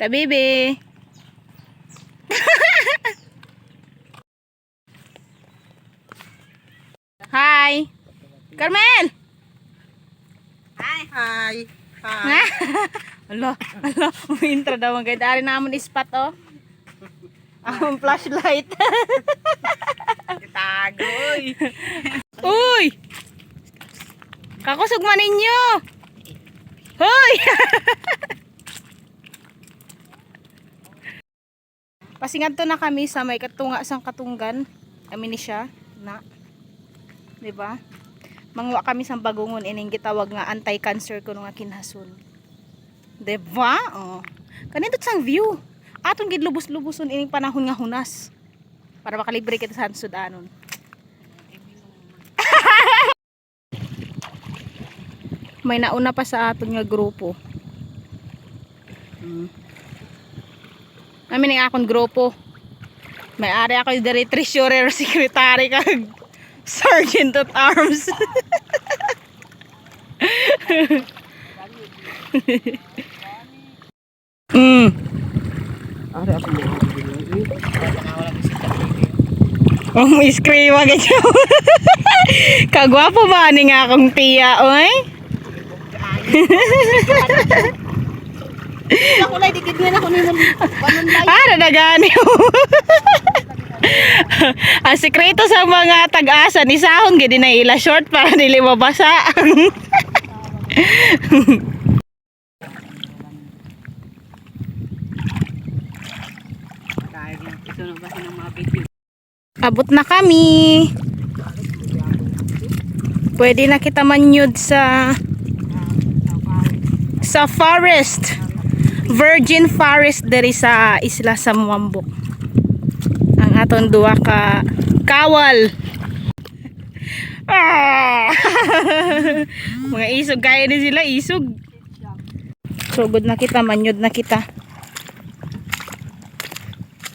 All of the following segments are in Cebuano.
Tabibi. Hi. Carmel. Hi. Hi. Hi. Ala, ala, umintra daw ang guide. Ari namon ispat oh. Among flashlight. Tagoy. Uy! Kakusog man ninyo! Hoy! Pasingadto na kami sa may katunga sang katunggan. Kami ni siya na. 'Di ba? Mangwa kami sang bagungon ining gitawag nga anti-cancer kuno nga kinhason. 'Di ba? Oh. Kanindot sang view. Atong gid lubos-luboson ining panahon nga hunas. Para makalibre kita sa sudanon. May nauna pa sa aton nga grupo. Amin ang akong grupo. May ari ako yung diri treasurer, secretary kag sergeant at arms. Ari ako mo. Oh, may scream agad siya. Kagwapo ba ni nga akong tiya, oy? Ako lay dikit nga ako nimo. Panon. Ah, nadagani. Ang sikreto sa mga tag-asa ni Sahon gid na ila short para dili mabasa. Kaya ito na ba ng mga video? Abot na kami. Pwede na kita manyod sa forest. Virgin Forest diri sa Isla sa Muambok. Ang aton duha ka kawal. Ah! Mga isog kaya ni sila isog. Sugod na kita, manyod na kita.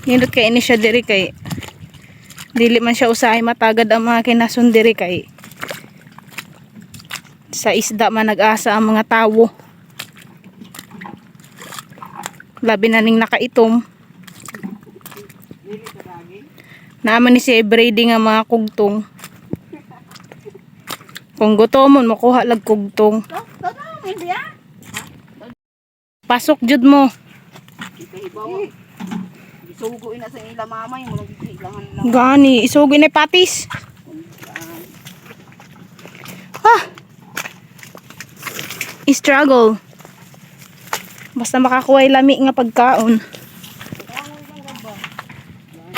Nindot kay ni siya diri kay dili man siya usahay matagad ang mga kinasun diri kay sa isda man nag-asa ang mga tawo. Labi na ning nakaitom. Naaman ni si Brady nga mga kugtong. Kung gutomon, makuha lag kugtong. Pasok jud mo. Isugo ina sa ila mamay mo nagkilangan lang. Gani, isugoy na patis. Ah. Struggle. Basta makakuha yung lami nga pagkaon.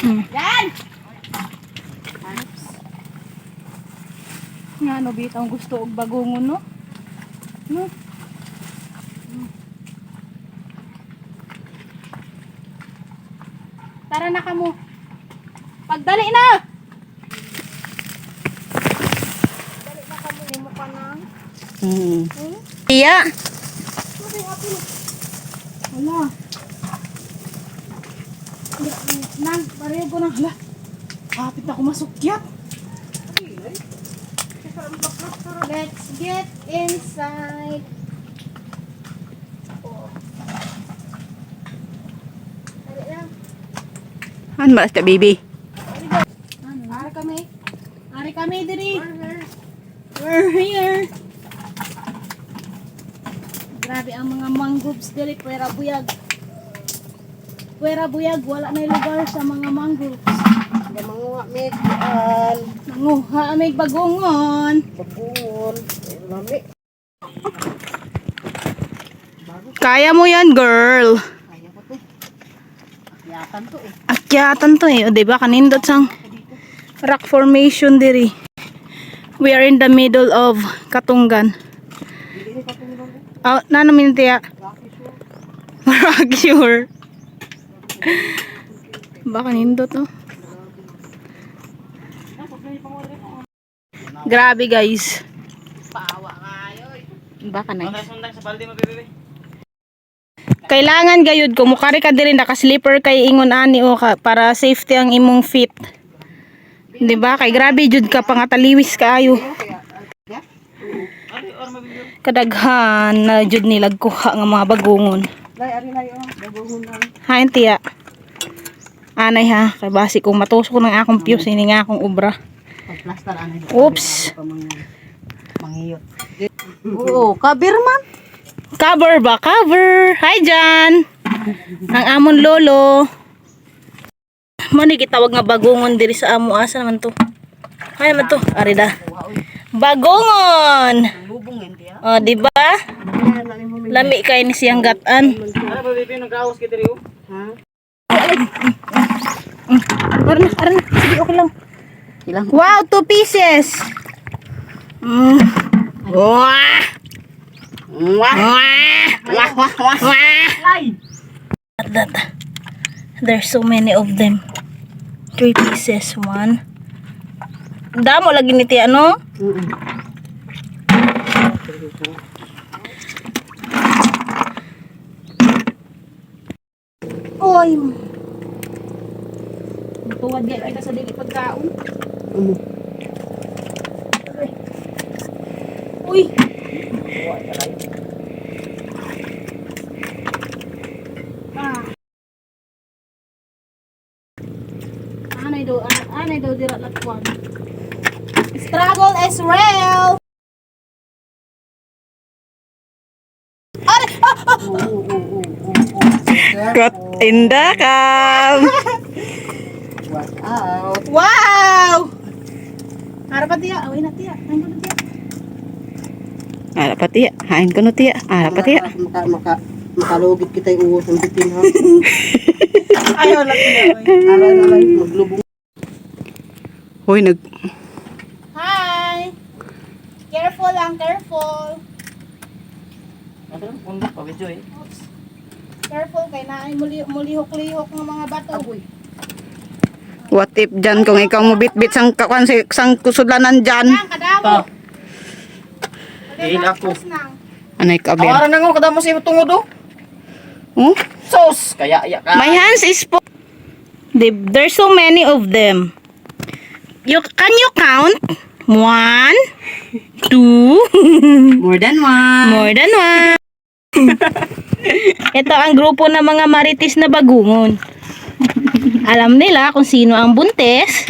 Yan. Nga no bitaw gusto og bagungon no. No. Tara na kamo. Pagdali na. Dali na kamo nimo ka nang. Iya. Wala. Nang, pareho ko nang. Hala. Kapit na ako masukyat. Let's get inside. An ba ta baby? Ari kami. Ari kami diri. We're here. Grabe ang mga mangroves diri, pwera buyag. Pwera buyag, wala na lugar sa mga mangroves. Manguha mig an Nanguha may bagungon. bagungon. Lami. Kaya mo yan, girl. Kaya ko to. Akyatan to eh. Akyatan to eh. O, diba? Kanindot sang rock formation diri. We are in the middle of Katunggan. Dili ni katunggan. Oh, nano mintiya? Rocky Shore. Rock sure. Baka nindot oh. Grabe guys. Paawa kayo. Baka nice. Kailangan gayud kung mukari ka diri naka-slipper kay ingon ani o ka, para safety ang imong feet. 'Di ba? Kay grabe jud ka pangataliwis kaayo. Kadaghan na jud nila kuha nga mga bagungon. Lay, ari lay oh. Bagungon lang. Hain tiya. Anay ha, kay basi kung matusok ng akong fuse ini nga akong obra. Pag-plaster anay. Oops. Mangiyot. Oo, kabir man. Cover ba? Cover! Hi Jan! Ang amon lolo. Mo ni gitawag nga bagongon diri sa amo, asa naman to? Ay man to, ari da. Bagongon. Lubong yan tiya. Oh, di ba? Lami kay ni siyang gatan. Ano ba bibi nagawas kita diri oh? Ha? Ara na, ara na. Sige, okay lang. Ilang? Wow, two pieces. Wah! Wah! Wah! Wah wah wah. Wah! Lay. That. There's so many of them. Three pieces. One. Damo lagi ni tiya, no? Oy! Tuwad di kita sa dili pagkaon. Uy! Ah. Anay daw, anay daw dira lakwan. Struggle is real. Are, ah, ah. Got in the cam. Watch out. Wow! Harapan tiya, away na tiya. Ayun ko na tiya. Ara pa tiya. Hain ko no tiya. Ara pa tiya. Maka maka makalugit kita yung uwas ng bitin ha. Ayaw lang tiya. Oy. Aray aray maglubong. Hoy, nag Hi! Careful lang, careful. Ano pundok pa video eh. Oops. Careful kay naay muli mulihok-lihok ng mga bato. What if dyan kung ikaw mo bitbit sang kakuan si sang kusudlanan dyan. Nang kadamo. Dihil ako. Nang. Anay ka ber. Awaran na nga kadamo sa imong tungod oh. Oh? Sos kaya ya ka. My hands is po. There's so many of them. You can you count? One, two, More than one. more than one. Ito ang grupo ng mga marites na bagungon. Alam nila kung sino ang buntis,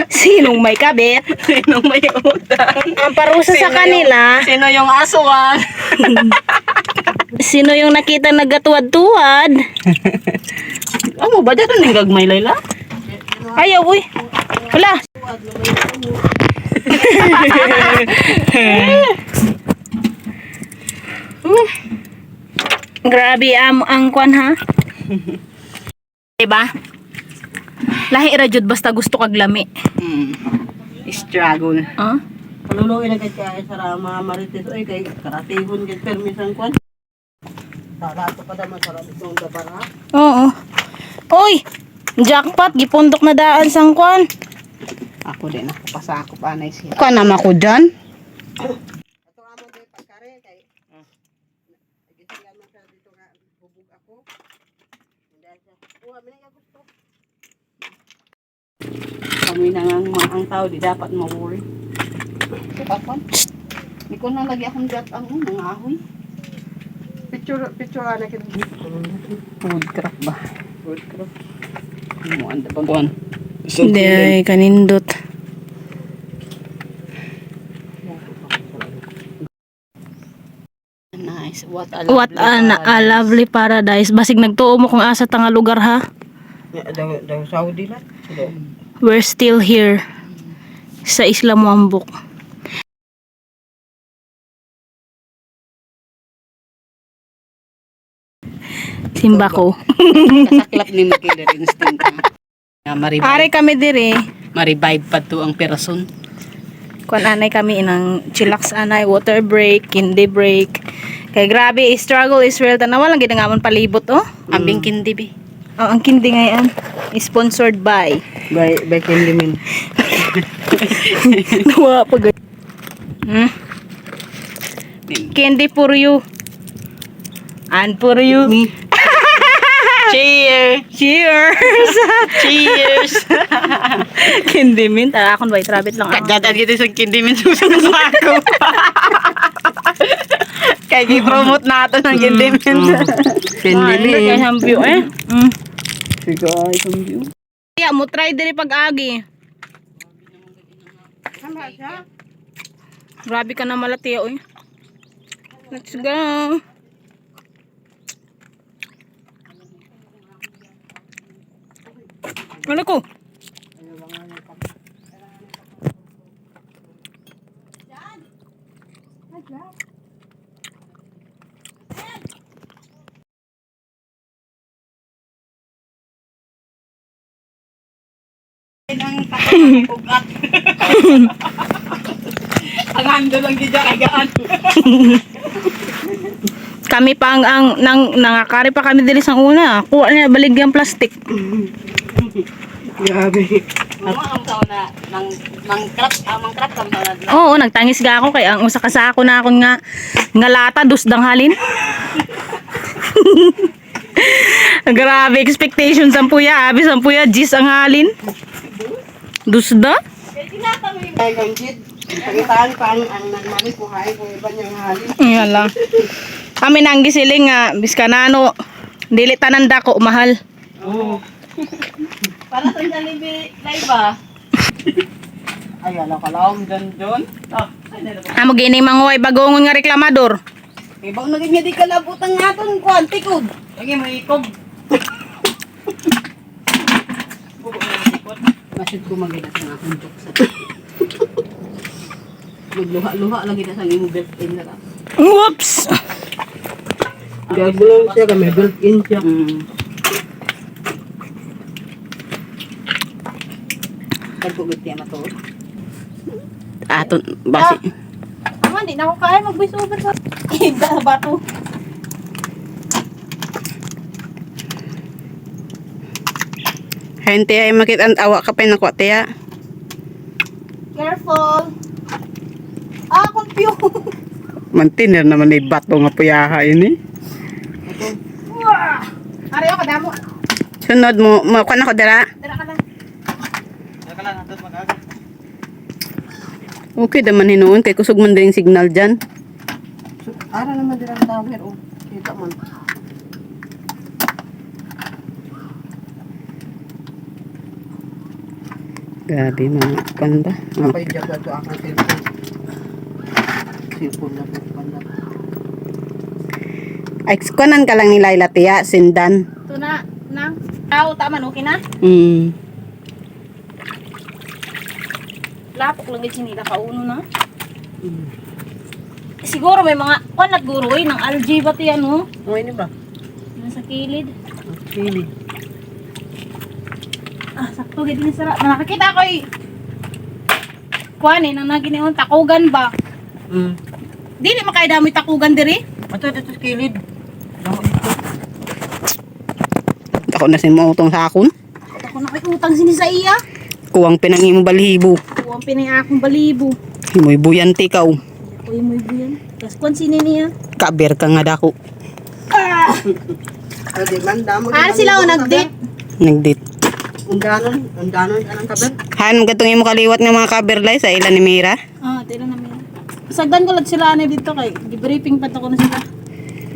sinong may kabit. Sino may utang? Ang parusa sa kanila, Sino yung aswang? sino yung nakita nagatuwad-tuwad. Amo ba dyan ning gagmay layla? Ayaw, uy. Wala. Grabe ang kwan ha. Diba? Lahi ra jud basta gusto kag lami. Struggle. Huh? Paluluoy na kay kay sa mga marites oy kay karatihon gid permisan kwan. Sarato pa daman sa itong dabara. Oo. Oy, jackpot gipundok na daan sang kwan. Ako din ako pasakop anay siya. Kuan naman ko dyan. Ato amo day pagkare kay gising man siya dito nga hubog ako. Hindi siya. Kuha mi na gusto. Kami na nga ang, ang tao di dapat ma-worry. Kapon. Di ko na lagi akong gat ang mga ahoy. Picture picture ana kid. Woodcraft ba? Woodcraft. Mo ang baguan. Hindi, kanindot. Nice. What a lovely What a lovely paradise. Basig nagtuo mo kung asa ta nga lugar ha. Daw daw Saudi lang. We're still here sa Isla Muambok. Simba ko. Kasaklap ni Killer Instinct. Ha? Nga, ma-revive, Are kami dire. ma-revive pa to ang person. Kuan anay kami inang chillax anay, water break, kindi break. Kay grabe, struggle is real. Tanawa lang gid nga amon palibot oh. Ambing kindi bi. Oh, ang kindi ngayon sponsored by. By Kim Limin. Nawa pa gay. Candy for you. And for you. Me. Cheers! Cheers! Cheers! Candy mint. Ah, akong white rabbit lang ako. Kadadad kita sa kindi mint sa ako. Kay gi-promote nato ng gindimen. Kay hambyo eh. Sige, isang view. Kaya mo try diri pag-agi. Grabe ka na malatiya oy. Let's go. Ano ko? Ang hando lang gid kagaan. Kami pa ang nang nangakari pa kami diri sa una. Kuha niya baligyan plastic. Grabe. Mama ang tao na nang nang crack, ang mang crack ang tao na. Oo, nagtangis ga ako kay ang usa ka sako na akon nga nga lata dus danghalin. Grabe expectations ang puya, abi ang puya jis ang halin. Dusda? Ay, kanjit. Pangitaan pa ang nagmali ko hay kung iba niyang halin. Yan lang. Kami nang gisiling nga biskanano dili tanan dako mahal. Oo. Para sa Jollibee live ah. Ay, ala kalaom dyan dyan. Ah, ay nalabot. Amo gini manguhay bagongon nga reklamador. Ibang naging nga di kalabutan nga ton kuan tikod. Lagi mo ikob. Masid ko magina sa akong joke sa. Magluha-luha lagi na sa imong built-in na. Whoops. Gago lang siya kami built-in siya. Tagpugod niya mato. Aton basi. Ah, hindi na ako kaya mag-voice over sa Ida bato. Hente ay makita ang awa ka pa nakuha tiya. Careful. Ah, compute. Mantiner naman ay bato nga puyaha ini. Wah! Ari ako damo. Sunod mo, makuha na ko dira. Dara ka lang. Okay naman hinuon kay kusog man din signal dyan. So, ara naman din ang tower oh. Kita man. Grabe mga kan ba? Oh. Kapay dyan ito akong cellphone. Cellphone na po pala. Ay, kunan ka lang ni Laila tiya, sindan. Ito na, nang. Tao, tama, okay na? Lapok lang gid sinila kauno na. Siguro may mga kuan naguro eh, ng algae ba 'to yan oh? Oh, ini ba? Nasa kilid. Pili. Ah, sakto gid ni sara. Nakakita ko eh. Kuan eh, nang naginion takugan ba? Dili makay dami takugan diri. Ito, dito sa kilid. Damo dito. Ako na si mo utong sakon. Ako na kay utang sini sa iya. Kuwang pinang imo balhibo. Kuwang pinay akong balibo. Himoy buyanti ka oh. Ako yung muy buyan. Tas kuan sini niya. Kaber ka nga dako. Ah, di man, damo. Ah, sila o nag-date. Nagdit. Undanon, undanon anang kaber. Han, gatong imo kaliwat nga mga kaber lay sa ila ni Mira. Ah, tila na meron. Sagdan ko lang sila ano dito kay gibriefing pa to ko na sila.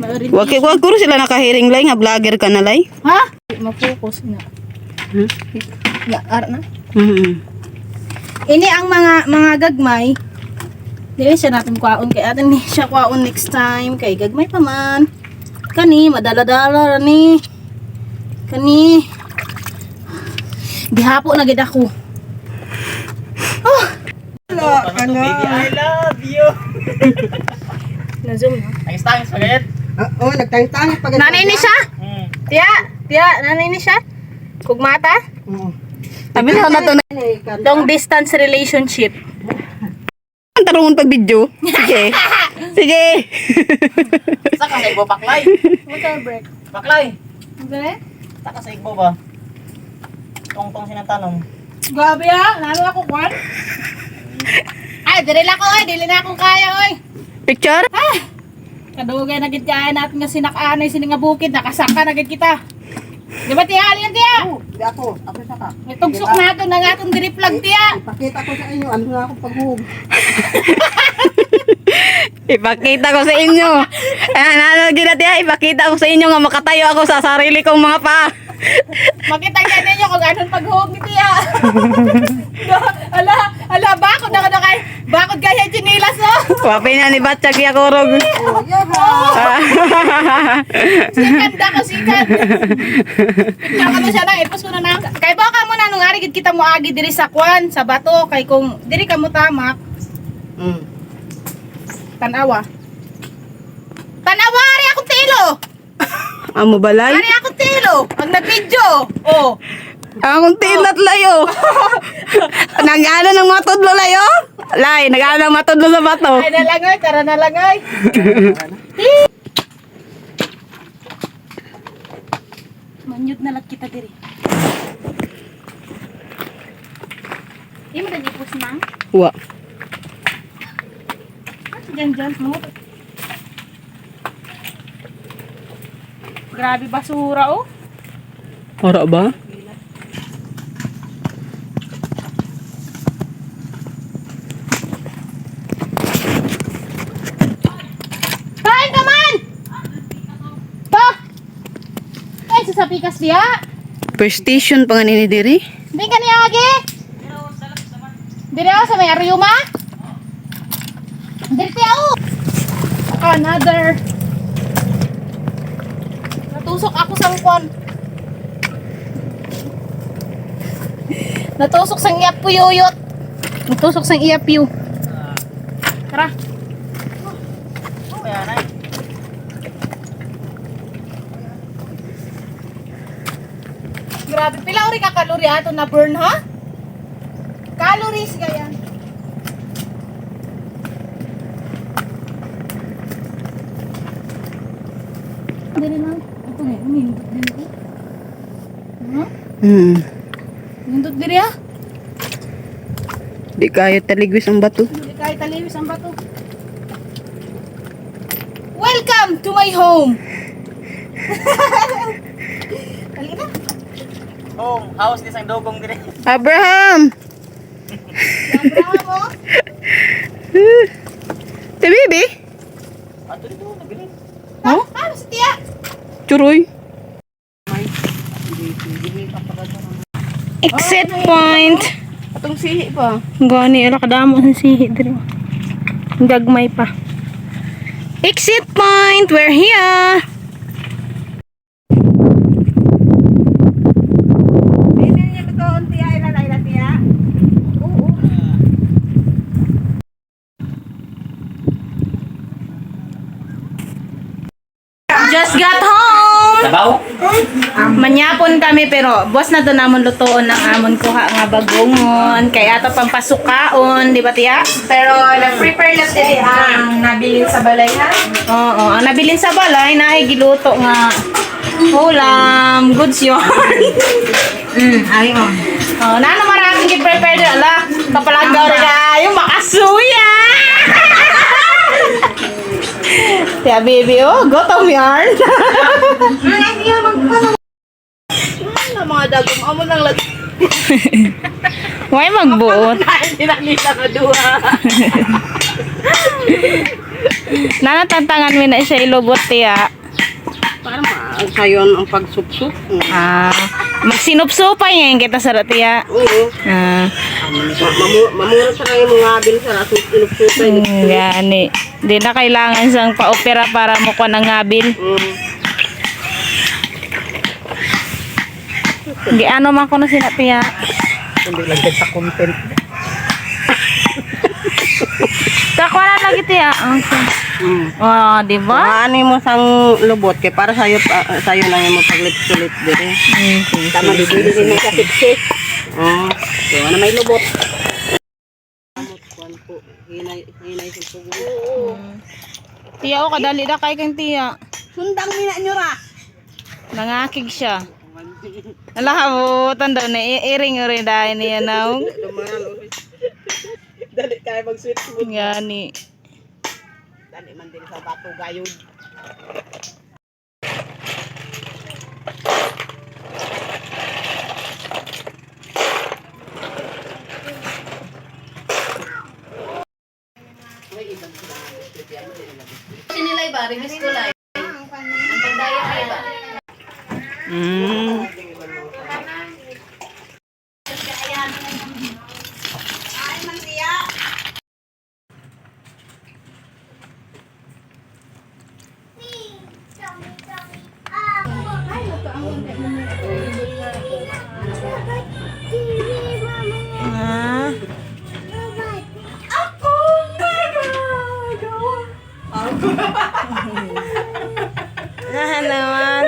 May orientation. Wag wag kuro sila nakahiring lay nga vlogger ka na lay. Ha? Ma-focus na. Hmm? Ya, ara na. Mm. Ini ang mga gagmay. Dili siya natin kwaon kay atin ni siya kwaon next time kay gagmay pa man. Kani madala-dala ra ni. Kani. Gihapo na gid ako. Wala ka na. I love you. Na-zoom na. Tangis-tangis pa gayet. Ah, oh, nagtangis-tangis pa. Nanay ni siya? Tiya, tiya, nanay ni siya. Kugmata? Oo. Sabi na na to na. Long distance relationship. Ang tarungon pag video. Sige. Sige. Saka sa igbo paklay. Water break. Paklay. Okay? Saka sa igbo ba? Tong-tong sinatanong. Grabe ah, lalo ako kwan. Ay, dili lang ko oy, dili na akong kaya oy. Picture? Kadugay na gid kaya natin nga sinakanay sini nga bukid, nakasaka na gid kita. Di ba tiya, alin tiya? Oo, di ako. Ako saka. May tugsok na ato na nga atong diri plug tiya. Ipakita ko sa inyo, ano na ako paghuhog. Ipakita ko sa inyo. Ayan, ano ginatiya, ipakita ko sa inyo nga makatayo ako sa sarili kong mga paa. Makita ka ninyo kung anong paghuog ni Tia. No, ala, ala, bakod na na kay, bakod kaya chinilas oh. Wapi na ni Batchag ya kurog. Oh, yeah, ha. Sikat da ko sikat. Picture ko na siya na, ipos ko na na. Kay baka mo na nung ari gid kita mo agi diri sa kwan, sa bato kay kung diri ka mo tamak, Tanawa. Tanawa ari akong tilo. Amo balay? Ari akong tilo. Ang nagvideo. Oh. Akong tilat layo. Nag-ano ng matudlo layo? Lay, nag-ano ng matudlo sa bato. Ay na lang oy, tara na lang oy. Manyod na lang kita diri. Imo na ipos nang? Wa. Ah, Diyan diyan mo. Grabe basura oh. Ora ba? Kain ka man! Pa! Ay, sa pikas diya. First station pa nga nini diri. Hindi ka niya agi. Dire ako sa may Ariuma. Dire ti ako. Another. Natusok ako sa kwan. Natusok sa iyapuyuyot. Natusok sa iyapyu. Tara. Kaya na. Grabe, pila ori ka kalori ato na burn ha? Calories gaya. Dali lang. Ito nga, nindot din ko. Hmm? Nindot diri ah. Di kayo taligwis ang bato. Hindi kahit taliwis ang bato. Welcome to my home! Dali na. Home, house ni sang dugong dire. Abraham! Abraham, oh. Ti baby? Ato dito nabilin. Ha? Ano si Tia? Churoy. Exit point. Atong sihi pa. Gani, ala kadamo sa sihi diri. Gagmay pa. Exit point, we're here. Just got home. Sabaw? Manyapon kami pero boss na doon namon lutoon ng amon kuha nga bagungon kay ato pampasukaon, di ba tiya? Pero nag-prepare lang din ang nabilin sa balay ha. Oo, ang nabilin sa balay na ay giluto nga ulam, goods yun. Ayon. Oh, nano maraming gi-prepare din ala. Kapalanggaw rin kayo makasuya. Tiya baby, oh, gutom yarn. Ano mga dagom amo nang lag. Why magbuot? Pinakita nga duha. Nanatantangan mi na siya ilubot tiya. Para ma sayon ang pagsupsup. Ah, magsinupsupay ngayon kita sa tiya. Oo. Ah, Mamura sa kaya mga bil sa raso inupsupay. gani. Di na kailangan siyang pa-opera para mo ko ng ngabil. Di ano man ko na sila tiya. Hindi lang sa content. Kakwara lagi tiya. Okay. Oh, di ba? Ano mo sang lubot kay para sayo pa, sayo lang mo paglit-sulit dire. Tama di dili ni sa siksi. Oh, so na may lubot. Kuan po, hinay hinay sa pugo. Tiya, oh, kadali na kay kang tiya. Sundang mina nyo ra. Nangakig siya. Ala, habutan daw na iring uri dahil niya naong. Dali tayo mag-switch mo. Gani. Dali man din sa bato gayud. Sinilay ba? Remis ko lang. Ang pagdaya ay ba? Ah. Ah, naman.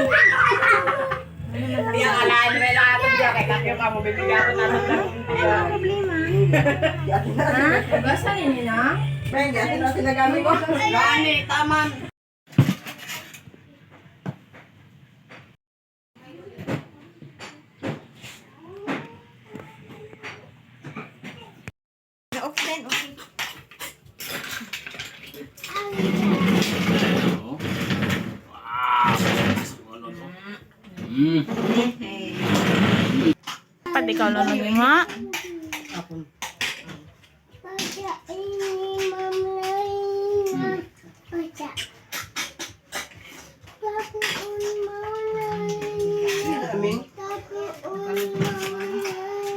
Ben, di atin na sinagamit ko. Gani, taman. Pad ikaw lang nagima.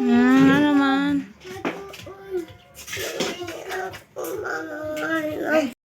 Ano naman.